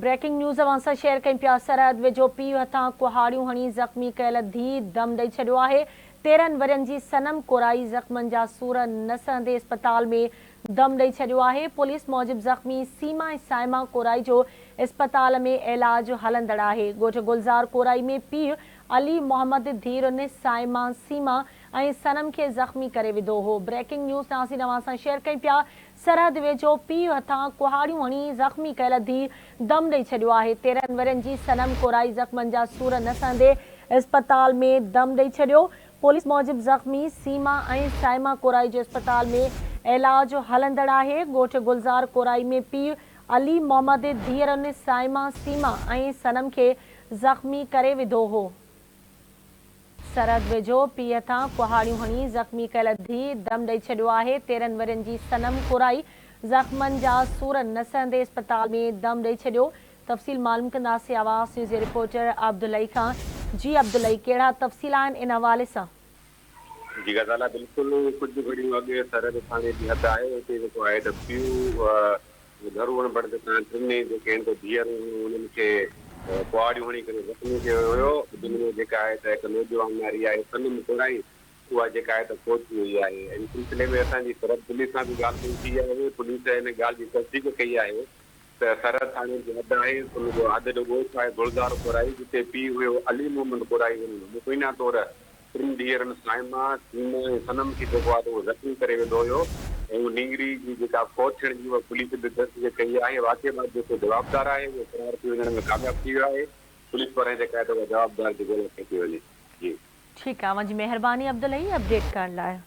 Breaking news اوهان سان share ڪيون پيا سرحد ويجهو پيء هٿان ڪهاڙيون هڻي زخمي ڪيل ڌيء دم ڏئي ڇڏيو آهي 13 ورهين جي صنم ڪورائي زخمن جا سور نه سهندي اسپتال ۾ دم ڏئي ڇڏيو آهي پوليس موجب زخمي سيما ۽ صائمه ڪورائي جو اسپتال ۾ علاج هلندڙ آهي ڳوٺ گلزار ڪورائي ۾ پيء علي محمد ڌيئرن صائمه سيما ۽ صنم کي زخمي ڪري وڌو هو بريڪنگ نيوز ناظرين اوهان سان شيئر ڪيون پيا سرحد ويجهو پيء هٿان ڪهاڙيون هڻي زخمي ڪيل ڌيء دم ڏئي ڇڏيو آهي، 13 ورهين جي صنم ڪورائي زخمن جا سور نه سهندي اسپتال ۾ دم ڏئي ڇڏيو، پوليس موجب زخمي سيما ۽ صائمه ڪورائي جو اسپتال ۾ علاج هلندڙ آهي، ڳوٺ گلزار ڪورائي ۾ پيء علي محمد ڌيئرن صائمه، سيما ۽ صنم کي زخمي ڪري وڌو هو. سرحد ويجهو پيء هٿان ڪهاڙيون هڻي زخمي ڪيل ڌيء دم ڏئي ڇڏيو آهي، 13 ورهين جي صنم ڪورائي زخمن جا سور نه سهندي اسپتال ۾ دم ڏئي ڇڏيو، تفصيل معلوم ڪنداسين آواز نيوز جي رپورٽر عبدالحئي کان، جي عبدالحئي ڪهڙا تفصيل آهن ان حوالي سان؟ جي غزالا بلڪل ڪجهه گهڙيون اڳ سرحد ٿاڻي جي حد آهي اتي جيڪو آهي ته پيء گهرو اڻبڻت تان ٽنهي جيڪي هن کي ڌيئرون هيون انهن کي ڪهاڙيون هڻي ڪري زخمي ڪيو ويو هيو جن ۾ جيڪا آهي ته هڪ نوجوان ناري آهي صنم ڪورائي اها جيڪا آهي ته فوت ٿي وئي آهي ان سلسلي ۾ اسان جي سرحد پوليس سان به ڳالهه ٻولهه ٿي آهي پوليس ان ڳالهه جي تصديق ڪئي آهي ته سرحد ٿاڻي جي حد آهي ان جو حد جو ڳوٺ آهي گلزار ڪورائي جتي پيء هيو علي محمد ڪورائي هن مبينا طور ٽن ڌيئرن صائمه، سيما ۽ صنم کي جيڪو آهي ته اهو زخمي ڪري وڌو هيو ۽ اهو نينگري جي جيڪا فوت ٿيڻ جي اها پوليس به تصديق ڪئي آهي واقعي بعد جيڪو جوابدار آهي اهو فرار ٿي وڃڻ ۾ ڪامياب ٿي ويو آهي پوليس پاران جيڪا آهي ته اها جوابدار جي ڳولا ڪئي پئي وڃي جي. ٺيڪ آ اوهان جي مهرباني عبدالحئي اپڊيٽ ڪرڻ لاء.